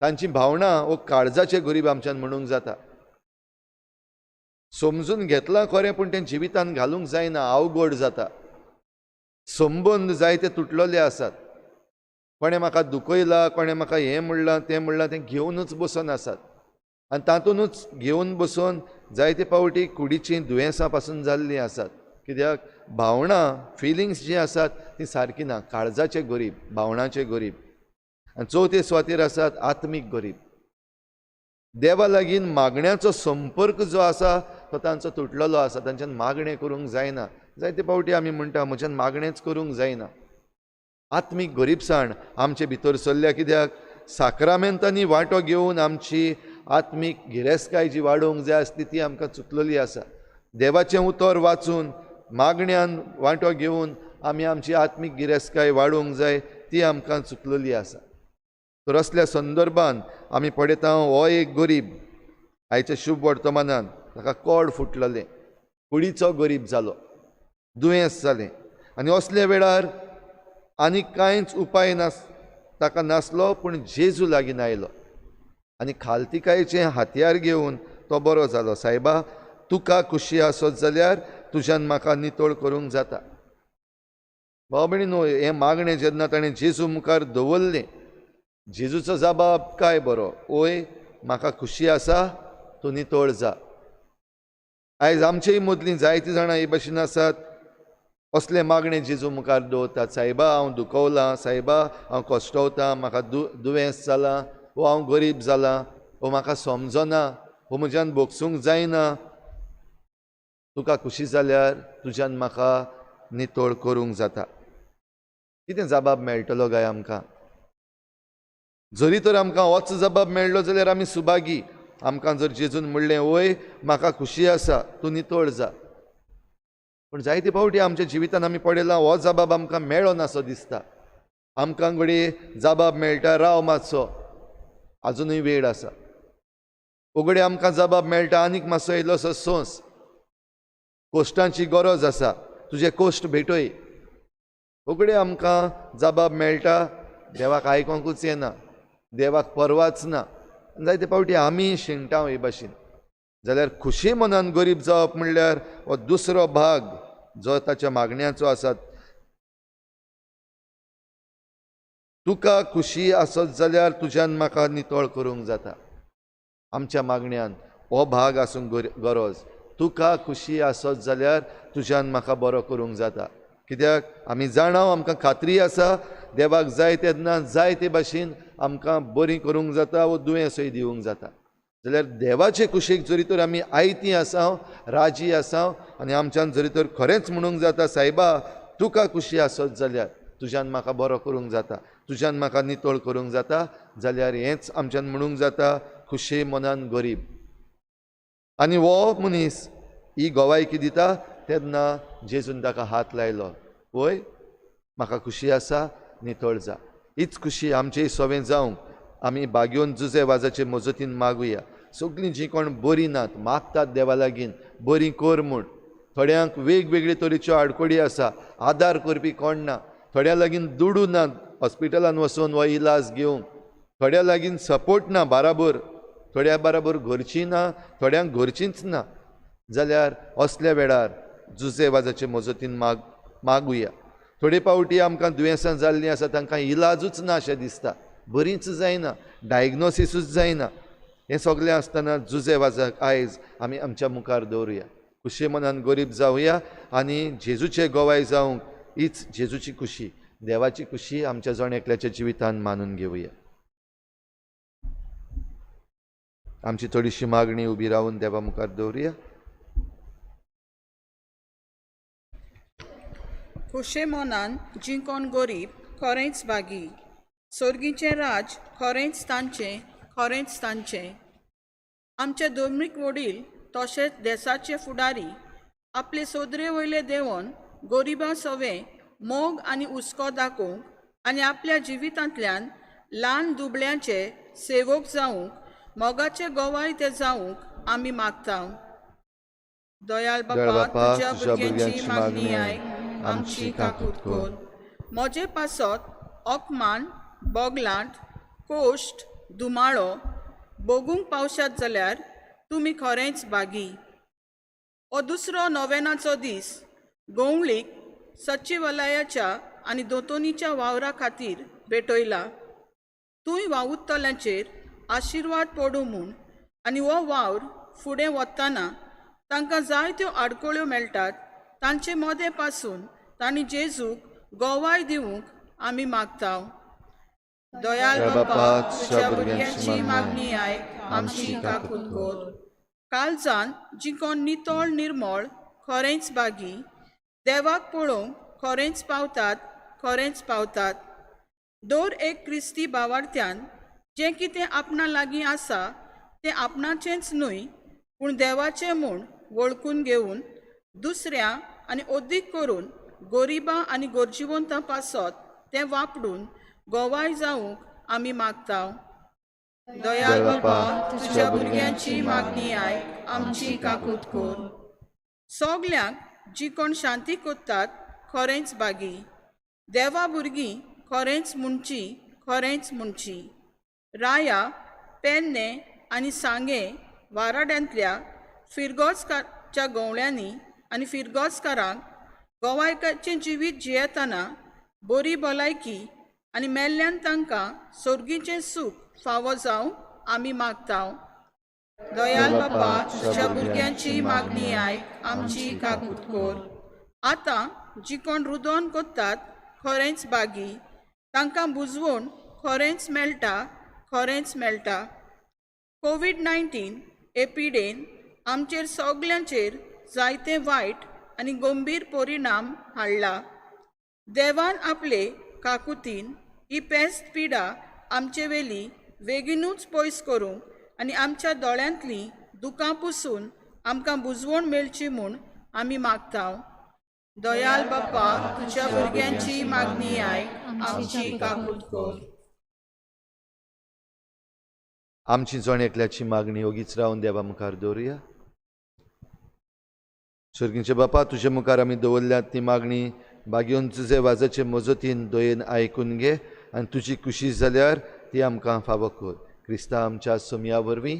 तांची भावनां वो काळजाचे गरीब आमच्यान म्हणूंक जाता। समजून घेतलां खरें पूण तें जिवितान घालूंक जायना, अवघड जाता। संबंद जायते तुटलेले आसात, कोणें म्हाका दुखयला, कोणें म्हाका हें म्हणलां तें म्हणलां, तें घेवनूच बसून आसात आनी तातूंतच घेवन बसून जायते फावटी कुडीचीं दुयेंसां पासून जाल्लीं आसात. कित्याक भावणां फिलिंग्स जीं आसात तीं सारकीं ना. काळजाचे गरीब, भावणाचे गरीब. आनी चवथे सुवातेर आसात आत्मीक गरीब. देवा लागीं मागण्याचो संपर्क जो आसा तो तांचो तुटलेलो आसा. तांच्यान मागणें करूंक जायना. जायते फावटी आमी म्हणटा म्हज्यान मागणेंच करूंक जायना. आत्मीक गरीबसाण आमचे भितर सरल्या. कित्याक साक्रामेंतांनी वांटो घेवन आमची आत्मीक गिरेस्तकाय जी वाडोवंक जाय आसली ती आमकां चुकलेली आसा. देवाचें उतर वाचून मागण्यान वांटो घेवन आमी आमची आत्मीक गिरेस्तकाय वाडोवंक जाय ती आमकां चुकलेली आसा. तर असल्या संदर्भान आमी पळयता हो एक गरीब आयच्या शुभ वर्तमानान ताका कोड फुटलेलें, कुडीचो गरीब जालो, दुयेंस जालें. आनी असल्या वेळार आनी कांयच उपाय नास ताका नासलो, पूण जेजू लागीं आयलो आनी खालतिकायेचें हातयार घेवन तो बरो जालो. सायबा, तुका खुशी आसत जाल्यार तुज्यान म्हाका नितळ करूंक जाता. भाव भयणीनो, हें मागणें जेन्ना ताणें जेजू मुखार दवरलें, जेजूचो जबाब काय बरो, ओय म्हाका खुशी आसा, तूं नितळ जा. आयज आमचेय मदलीं जायतीं जाणां हे भाशेन आसात, असलें मागणें जेजू मुखार दवरतात. सायबा हांव दुखवलां, सायबा हांव कश्टवतां, म्हाका दुयेंस जालां, वो हांव गरीब जालां, वो म्हाका समजना, वो म्हज्यान भोगसूंक जायना. तुका खुशी जाल्यार तुज्यान म्हाका नितळ करूंक जाता. कितें जबाब मेळटलो काय आमकां? जरी तर आमकां होच जबाब मेळ्ळो जाल्यार आमी सुभागी. आमकां जर जेजून म्हणलें वय म्हाका खुशी आसा, तूं नितळ जा. पूण जायते फावटी आमच्या जिवितान आमी पळयलां हो जबाब आमकां मेळनासो दिसता. आमकां घडये जबाब मेळटा राव मातसो, आजुनूय वेळ आसा. उगडे आमकां जबाब मेळटा आनीक मातसो इल्लोसो सोंस, कोश्टांची गरज आसा, तुजे कोश्ट भेटय. उगडे आमकां जबाब मेळटा देवाक आयकोंकूच येना, देवाक परवाच ना. जायते फावटी आमी शिणटा हे भाशेन. जाल्यार खुशी मनान गरीब जावप म्हणल्यार हो दुसरो भाग जो ताच्या मागण्याचो आसा. तुका खुशी आसत जाल्यार तुज्यान म्हाका नितळ करूंक जाता. आमच्या मागण्यान हो भाग आसूंक गरज. तुका खुशी आसत जाल्यार तुज्यान म्हाका बरो करूंक जाता. कित्याक आमी जाणा, आमकां खात्री आसा देवाक जाय तेन्ना जाय ते भाशेन आमकां बरी करूंक जाता वो दुयेंसय दिवंक जाता. जाल्यार देवाचे कुशीक जरी तर आमी आयती आसा, राजी आसा आनी आमच्यान जरी तर खरेंच म्हणूंक जाता सायबा तुका खुशी आसत जाल्यार तुज्यान म्हाका बरो करूंक जाता, तुज्यान म्हाका नितळ करूंक जाता, जाल्यार हेंच आमच्यान म्हणूंक जाता खुशी मनान गरीब. आनी हो मनीस ही गवायकी दिता तेन्ना जेजून ताका हात लायलो, वय म्हाका खुशी आसा, नितळ जा. हीच खुशी आमचेय सवें जावंक आमी बागयोन जुजे वाजाचे मजतीन मागुया. सगळीं जीं कोण बरीं नात मागतात देवा लागीं बरीं कर म्हूण. थोड्यांक वेगवेगळे तरेच्यो आडखळी आसा, आदार करपी कोण ना, थोड्या लागीं दुडू नात हॉस्पिटलान वचून हो इलाज घेवंक, थोड्या लागीं सपोर्ट ना बाराबर, थोड्या बाराबर घरचीं ना, थोड्यांक घरचींच ना. जाल्यार असल्या वेळार जुजे वाजाचे मजतीन मागुया. थोडे फावटी आमकां दुयेंसां जाल्लीं आसा तांकां इलाजूच ना अशें दिसता, बरींच जायना, डायग्नोसिसूच जायना. हें सगळें आसतना जुजे वाजाक आयज आमी आमच्या मुखार दवरुया, खुशी मनान गरीब जावया आनी जेजूचे गवाय जावंक हीच जेजूची खुशी, देवाची खुशी आमच्या जण एकल्याच्या जिवितान मानून घेवया. आमची थोडीशी मागणी उबी रावन देवा मुखार दवरुया. खुशे मनान जी कोण गरीब खरेंच भागी, सोर्गीचें राज खरेंच तांचें, खरेंच तांचें. आमचे धर्मीक वडील तशेंच देसाचे फुडारी आपले सोदरे वयले देंवन गरिबां सवें मोग आनी हुस्को दाखोवंक आनी आपल्या जिवितांतल्यान ल्हान दुबळ्यांचे सेवक जावंक मोगाचे गवाय ते जावंक आमी मागता. दयाळ बापा, तुज्या भुरग्यांची मागणी आयक, आमची काकूत कर. म्हजे पासत अपमान, बोगलांट, कोश्ट, धुमाळो भोगूंक पावशात जाल्यार तुमी खरेंच भागी. हो दुसरो नोवेनाचो दीस गोंवळीक सचिवालयाच्या आनी दोतोनीच्या वावरा खातीर भेटयला. तूंय वावुरतल्यांचेर आशिर्वाद पडूं म्हूण आनी हो वावर फुडें वतना तांकां जायत्यो आडकळ्यो मेळटात तांचे मोदें पासून तांणी जेजूक गोवाय दिवंक आमी मागता. दयाल बापा, तुज्या भुरग्यांची मागणी आयक, आमची काकूत कर. काळजान जी कोण नितळ निर्मळ खरेंच बागी देवाक पळोवंक खरेंच पावतात, खरेंच पावतात. दर एक क्रिस्ती भावार्थ्यान जें कितें आपणा लागीं आसा तें आपणाचेंच न्हय पूण देवाचें म्हूण वळखून घेवन दुसऱ्या आनी अदीक करून गरिबां आनी गरजेवंतां पासत तें वापरून गोवाय जावंक आमी मागता. दयाळ बापा, तुज्या भुरग्यांची मागणी आयक, आमची काकूत कर. सगल्यांक जी कोण शांती कोत्तात खरेंच बागी देवा भुरगीं खरेंच म्हणची, खरेंच म्हणची. राया, पेन्ने आनी सांगे वाराड्यांतल्या फिरगोजकारच्या गवळ्यांनी आनी फिरगोजकारांक गोवायकाचें जिवीत जियेतना बरी भलायकी आनी मेल्ल्यान तांकां सोर्गीचें सूख फावो जावंक आमी मागता. दयाल बापा, तुज्या भुरग्यांची मागणी आयक, आमची काकूत कर. आतां जी कोण रुदोन कोत्तात खरेंच बागी तांकां बुजवण खरेंच मेळटा, खरेंच मेळटा. कोवीड-19 एपिडेन आमचेर सगल्यांचेर जायते वायट आनी गंभीर परिणाम हाडला. देवान आपले काकुतीन ही पेस्त पिडा आमचे वेली बेगीनूच पयस करूंक आनी आमच्या दोळ्यांतलीं दुकां पुसून आमकां बुजवण मेळची म्हूण आमी मागता. दयाल बापा, तुज्या भुरग्यांची मागणी आयक, आमची काकूत कर. आमची जण एकल्याची मागणी ओगीच रावन देवा मुखार दवरुया. सर्गीचे बापा, तुजे मुखार आमी दवरल्यात ती मागणी बागेवन तुजे वाजाचे मजतीन दयेन आयकून घे आनी तुजी खुशी जाल्यार ती आमकां फावो कर. क्रिस्ता आमच्या सोमया वरवीं.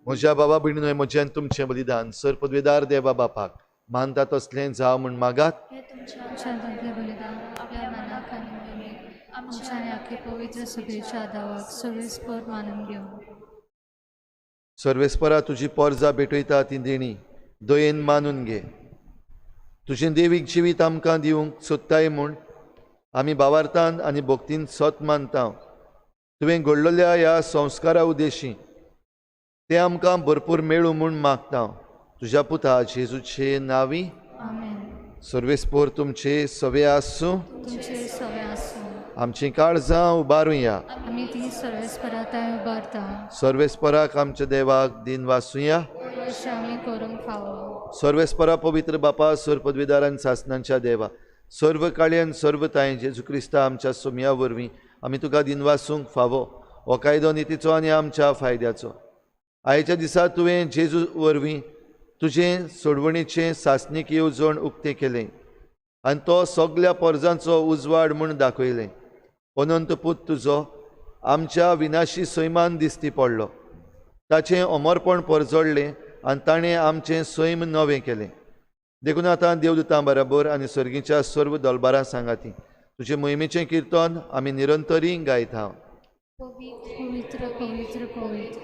म्हज्या बाबा भयणीनो, म्हजें आनी तुमचें बलिदान सर पदवेदार देवा बापाक मानता तसलें जावं म्हूण मागात. बलिदान आपल्या मनाक आनी मोहिमेक आमच्या आनी आख्खे पवित्र सभेच्या दावाक सर्वेस्पर मानून घेवं. सर्वेस्परा, तुजी पोरजा भेटयता ती देणी दयेन मानून घे. तुजें देवीक जिवीत आमकां दिवंक सोदताय म्हूण आमी भावार्थान आनी भक्तीन सत मानता. तुवें घडलेल्या ह्या संस्कारा उद्देशी ते आमकां भरपूर मेळूं म्हूण मागता. तुज्या पुता जेजूचे नांवी. सर्वेस्पोर तुमचे सवे आसूं. आमचीं काळजां उबारुया. आमी ती सर्वेस्परा थंय उबारता. सर्वेस्पराक आमच्या देवाक दिन वासुया. अशें आमी करूंक फावो. सर्वेस्परा पवित्र बापा, सर पदवीदार आनी सासनांच्या देवा, सर्व काळयान सर्व तांय जेजू क्रिस्ता आमच्या सोमया वरवीं आमी तुका दिनवासूंक फावो. हो कायदो नितीचो आनी आमच्या फायद्याचो. आयच्या दिसा तुवें जेजू वरवीं तुजें सोडवणीचें सासणीक येवजण उक्तें केलें आनी तो सगल्या पोरजांचो उजवाड म्हूण दाखयलें. अनंत पूत तुजो आमच्या विनाशी सैमान दिसती पडलो. ताचें अमरपण परजळ्ळें आनी ताणें आमचें सैम नवें केलें. देखून आतां देवदूतां बराबर आनी सर्गीच्या सर्व दलबारां सांगाती तुजे मोहिमेचें किर्तन आमी निरंतरी गायता. पवित्र पवित्र पवित्र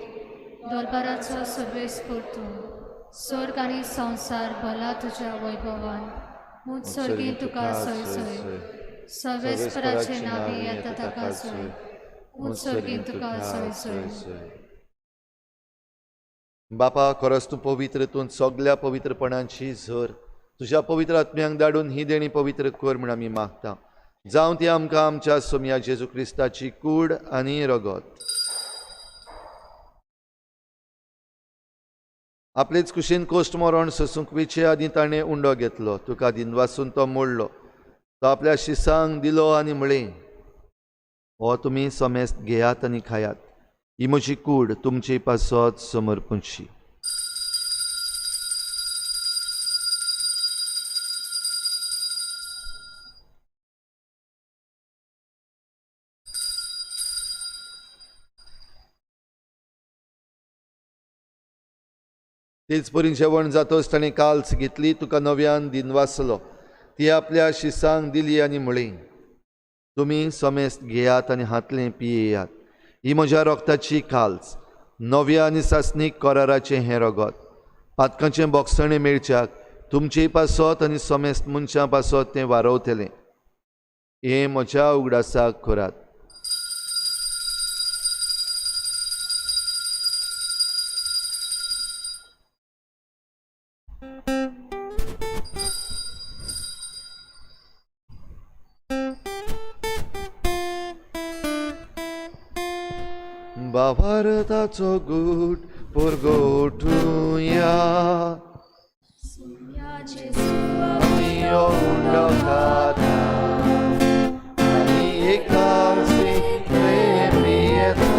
दरबाराचो सर्वेस्पर तूं, स्वर्ग आनी संवसार भला तुज्या वैभवान. उत्सर्गी तुका सोय सोय, सर्वेस्पराचे नावी येता ताका सोय, उत्सर्गी तुका सोय सोय. बापा, खरोच तूं पवित्र, तूं सगल्या पवित्रपणाची झर. तुज्या पवित्र आत्म्यांक धाडून ही देणी पवित्र कर म्हूण आमी मागता. जावं ती आमकां आमच्या सोमया जेजू क्रिस्ताची कूड आनी रगत. आपलेच कुशीन कोश्ट मरण सोसूंक वेचे आदीं ताणें उंडो घेतलो, तुका दिनवासून तो मोडलो, तो आपल्या शिसांक दिलो आनी म्हळें, हो तुमी समेस्त घेयात आनी खायात, ही म्हजी कूड तुमचे पासत समर्पणची. तेच परी जेवण जातच ताणें काल्स घेतली, तुका नव्यान दिनवासलो, ती आपल्या शिसांक दिली आनी म्हळें, तुमी समेस्त घेयात आनी हातलें पियेयात, ही म्हज्या रोगताची काल्स, नव्या आनी सासणीक कराराचें हें रगत, पातकांचें बोगसणें मेळच्याक तुमचे पासत आनी समेस्त मनशां पासत तें वारवतलें. हें म्हज्या उगडासाक करात. बाबारताचो गूट परगोटुया, आमी उंडो खाता आनी एकासी पियेता,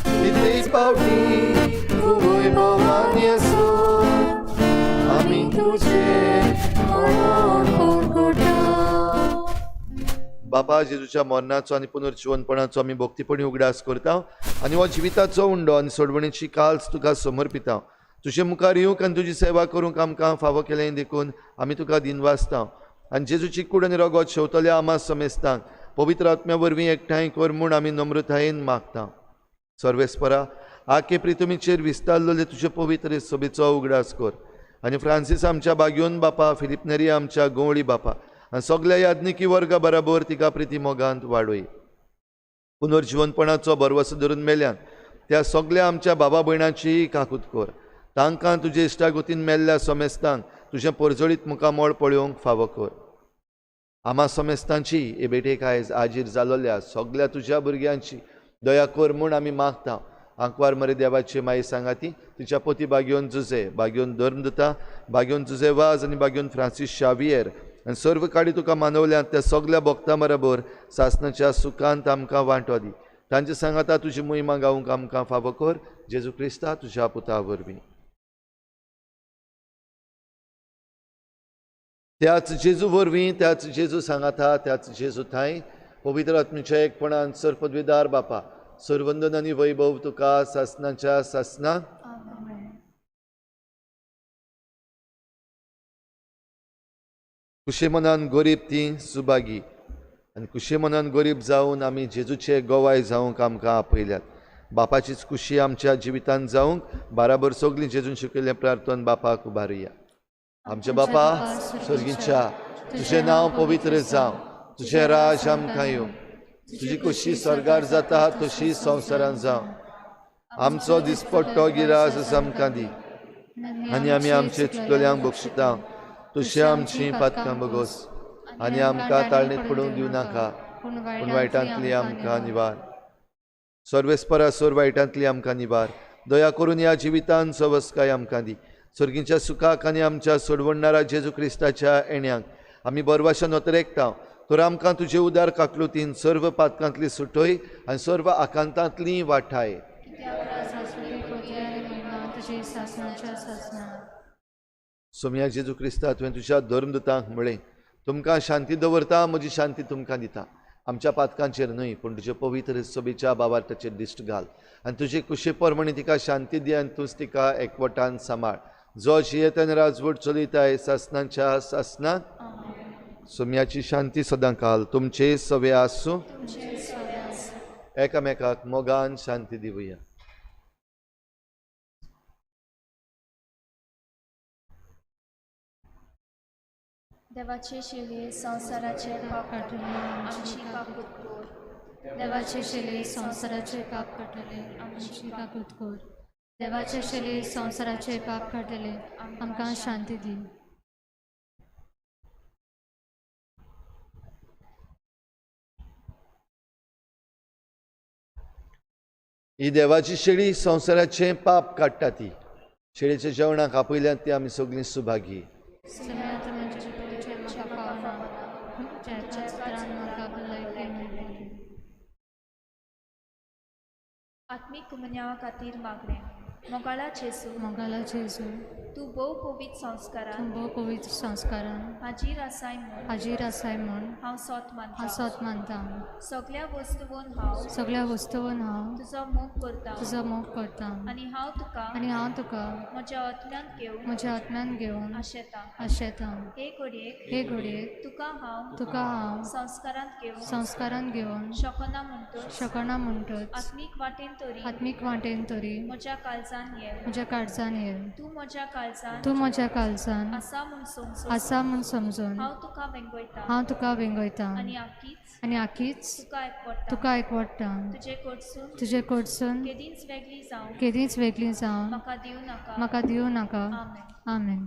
तितलेच पावटी तुवूय भोवान येसू, आमी तुजें मरण परगोटा. बापा, जेजूच्या मरणाचो आनी पुनर्जिवनपणाचो आमी भक्तीपणी उगडास करता आनी हो जिविताचो उंडो आनी सोडवणेची काल्स तुका समर्पिता. तुजे मुखार येवंक आनी तुजी सेवा करूंक आमकां फावो केलें देखून आमी तुका दिनवासता. आनी जेजूची कूड आनी रगत शेवतल्या आमा समेस्तांक पवित्र आत्म्या वरवीं एकठांय कर म्हूण आमी नम्रतायेन मागता. सर्वेस्परा, आखे प्रितमीचेर विस्तारलेले तुजे पवित्र सभेचो उगडास कर आनी फ्रांसीस आमच्या बागयोन बापा, फिलिप नेरी आमच्या गवळी बापा आनी सगल्या याज्ञिकी वर्गा बराबर तिका प्रिती मोगांत वाडय. पुनर्जिवनपणाचो भरवसो धरून मेल्यान त्या सगल्या आमच्या बाबा भयणाची काकूत कर. तांकां तुजे इश्टागतीन मेल्ल्या समेस्तांक तुजें परजळीत मुखामळ पळोवंक फावो कर. आमा समेस्तांची हे भेटेक आयज आजीर जालोल्या सगल्या तुज्या भुरग्यांची दया कर म्हूण आमी मागता. आंकवार मरे देवाची माई सांगाती, तिच्या पोती बागयोन जुजे, बागयोन धर्मदूता, बागयोन जुजे वाज आनी बागयोन फ्रांसीस शावियर आनी सर्व काडी तुका मानवल्यात त्या सगल्या भक्तां बराबर सासणाच्या सुखांत आमकां वांटो दी. तांचे सांगाता तुजी मोहिमा गावंक आमकां फावो कर. जेजू क्रिस्ता तुज्या पुता वरवीं. त्याच जेजू वरवीं, त्याच जेजू सांगाता, त्याच जेजू थांय पवित्र आत्म्याच्या एकपणान सर्वपदवीदार बापा, सर्वंदन आनी वैभव तुका सासणाच्या सासणा. कुशे मनान गरीब ती सुभागी आनी कुशे मनान गरीब जावन आमी जेजूचे गोवाय जावंक आमकां आपयल्यात. बापाचीच खुशी आमच्या जिवितांत जावंक बाराबर सगळीं जेजून शिकयल्लें प्रार्थन बापाक उबारुया. आमच्या बापा सर्गीच्या, तुजें नांव पवित्र जावं, तुजें राज आमकां येवं, तुजी खुशी स्वर्गार जाता तशी संवसारांत जावं. आमचो दिसपट्टो गिरास आमकां दी आनी आमी आमचे चुकल्यांक बक्षिता तशी आमची पातकां बगोस आनी आमकां ताळणेंत पडूंक दिवं नाका, पूण वायटांतली आमकां निवार. सर्वेस्परा सोर वायटांतली आमकां निवार. दया करून ह्या जिवितान सवस्काय आमकां दी. सर्गीच्या सुखाक आनी आमच्या सोडवणणारा जेजू क्रिस्ताच्या येण्याक आमी बरवाशान अतरेकता. तर आमकां तुजे उदार काकलुतीन सर्व पातकांतली सुटय आनी सर्व आकांतांतली वाठाय. सोमया जेजू क्रिस्ता, तुवें तुज्या धर्मदूतांक म्हळें, तुमकां शांती दवरता, म्हजी शांती तुमकां दिता. आमच्या पातकांचेर न्हय पूण तुजे पवित्र सभेच्या बाबार्थाचेर दिश्ट घाल आनी तुजे कुशे प्रमाणे तिका शांती दी आनी तूंच तिका एकवटान सांबाळ, जो जियेतन राजवट चलयताय सासनाच्या सासनाक. सोम्याची शांती सदां काल तुमचे सवे आसूं. एकामेकाक मोगान शांती दिवया. देवाचे शिले संवसाराचे पाप काडटले, आमची काकूत कर. देवाचे शिले संवसाराचे पाप काडटले, आमची काकूत कर. देवाचे शिले संवसाराचे पाप काडटले, आमकां शांती दी. ही देवाची शेळी संवसाराचें पाप काडटा ती शेळीच्या जेवणाक आपयल्यात ती आमी सगळीं सुभागी. आत्मीक कुमन्यावा खातीर मागणें. मोगाळा जेजू, मोगाळा जेजू, तूं भोव पवित्र संस्कारान, तूं भोव पवित्र संस्कारान हाजीर आसाय म्हूण, हाजीर आसाय म्हूण हांव सोत मानता, हांव सोत मानता. सगळ्या वस्तून हांव, सगळ्या वस्तून हांव तुजो मोग करता, तुजो मोग करता. आनी हांव तुका, आनी हांव तुका म्हज्या आत्म्यांत घेवन, म्हज्या आत्म्यांत घेवन आशेता, आशेता. हे घडयेक, हे घडयेक तुका हांव, तुका हांव संस्कारांत घेवन, संस्कारांत घेवन शकना म्हणटच, शकना म्हणटच आत्मीक वाटेन तरी, आत्मीक वाटेन तरी म्हज्या काळजान ये, म्हज्या काळजान ये. तूं म्हज्या काळजान, तूं म्हज्या काळजान आसा म्हूण समजून, आसा म्हूण समजून हांव तुका वेंगयता, हांव तुका वेंगयता. आनी आखीच, आनी आखीच तुका एकवटा, तुका एकवटा. तुजे कडसून, तुजे कडसून केदींच वेगळी जावं, केदींच वेगळी जावन म्हाका दिवं नाका, म्हाका दिवं नाका. आमेन. आमेन.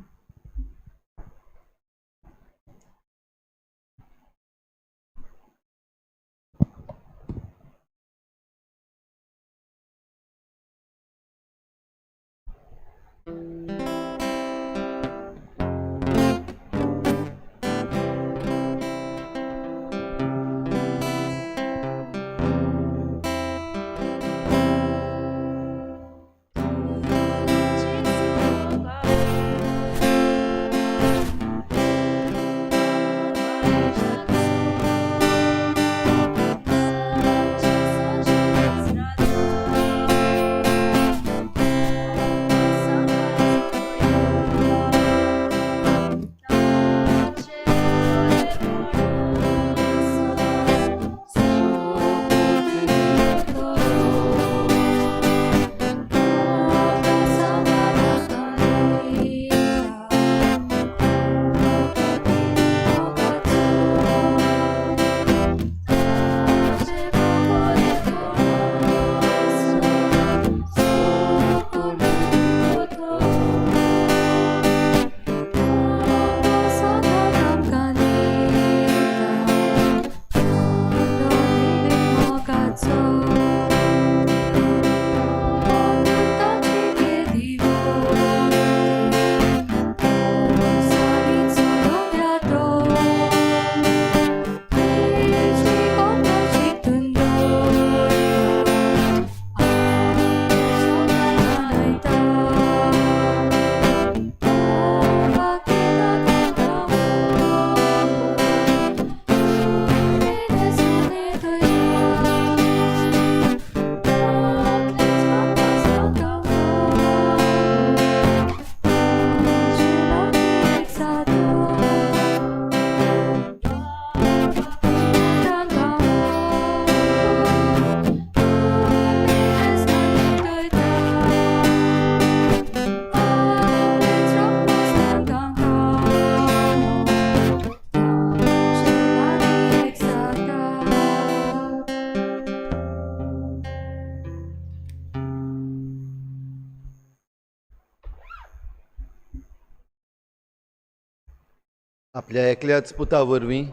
आपल्या एकल्याच पुता वरवीं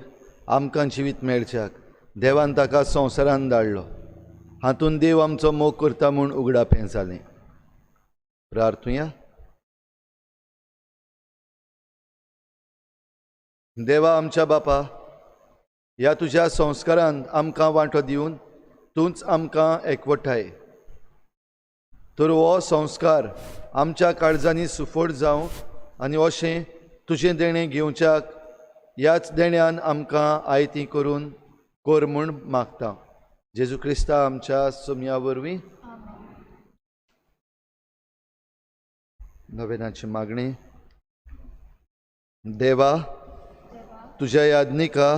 आमकां जिवीत मेळच्याक देवान ताका संवसारान धाडलो. हातून देव आमचो मोग करता म्हूण उगडापें जालें. प्रार्थुया. देवा आमच्या बापा, ह्या तुज्या संस्कारान आमकां वांटो दिवन तूंच आमकां एकवटाय. तर हो संस्कार आमच्या काळजांनी सुफोट जावं आनी अशें तुजें देणें घेवच्याक ह्याच देण्यान आमकां आयती करून कर म्हूण मागता. जेजू क्रिस्ता आमच्या सोमया वरवीं. नवेनाची मागणी. देवा, तुज्या यादनिका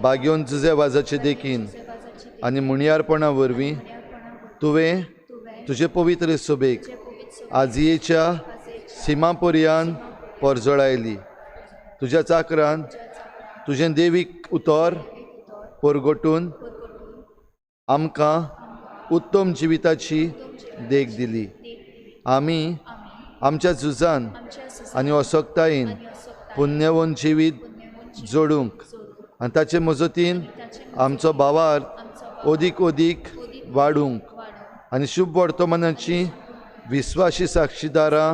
बागेवन जुजे वाजाचे देखीन आनी मुणयारपणा वरवीं तुवें तुजे पवित्र सोबेक आजयेच्या सिमा पर्यान परजळायली. तुज्या चाकरान तुजें देवीक उतर परगटून आमकां उत्तम जिविताची देख दिली. आमी आमच्या झुजान आनी असक्तायेन पुण्यवन जिवीत जोडूंक आनी ताचे मजतीन आमचो भावार्थ अदीक अदीक वाडूंक आनी शुभ वर्तमानाची विस्वाशी साक्षीदारां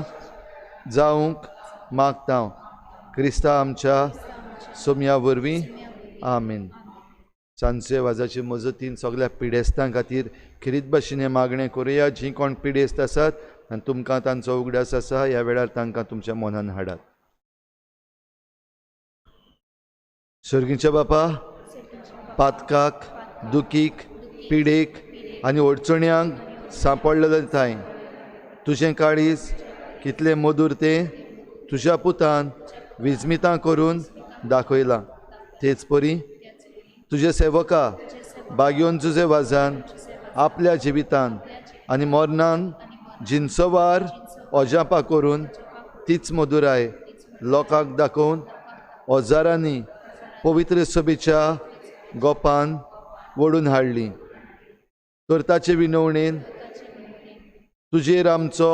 जावंक मागता. क्रिस्ता आमच्या सोमया वरवीं. आमीन. सांजचे वाजाचे मजतीन सगळ्या पिडेस्तां खातीर खेरीत भाशेन हें मागणें करुया. जीं कोण पिडेस्त आसात आनी तुमकां तांचो उगडास आसा, ह्या वेळार तांकां तुमच्या मनान हाडात. सर्गीच्या बापा, पातकाक, दुखीक, पिडेक आनी अडचण्यांक सांपडलेले थांय तुजें काळीज कितलें मधूर तें तुज्या पुतान विजमितां करून दाखयलां. तेच परी तुजे सेवका बागेवन जुजे वाजान आपल्या जिवितान आनी मरणान जिनसवार अजापा करून तीच मधुराय लोकांक दाखोवन हजारांनी पवित्र सभेच्या गोपान वडून हाडली. तर ताचे विनवणेन तुजेर आमचो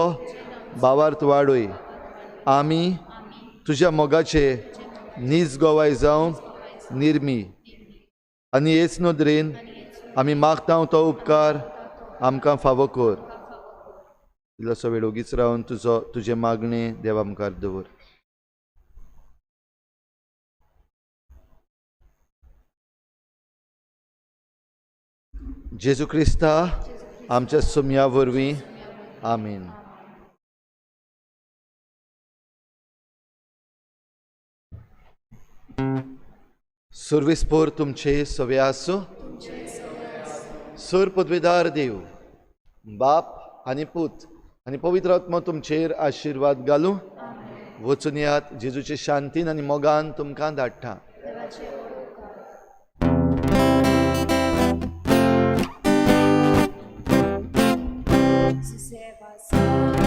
भावार्थ वाडय. आमी तुज्या मोगाचे नीज गोवाय जावंक निर्मी आनी हेच नदरेन आमी मागता तो उपकार आमकां फावो कर. इल्लोसो वेळ ओगीच रावन तुजो तुजें मागणें देवा मुखार दवर. जेजू क्रिस्ता आमच्या सोमया वरवीं. आमीन. सर्वीस पोर तुमचे सवे आसूं. सर पदवेदार देव बाप आनी पूत आनी पवित्र आत्मो तुमचेर आशिर्वाद घालूं. वचून यात जेजूचे शांतीन आनी मोगान तुमकां धाडटा. जुजे वाजा.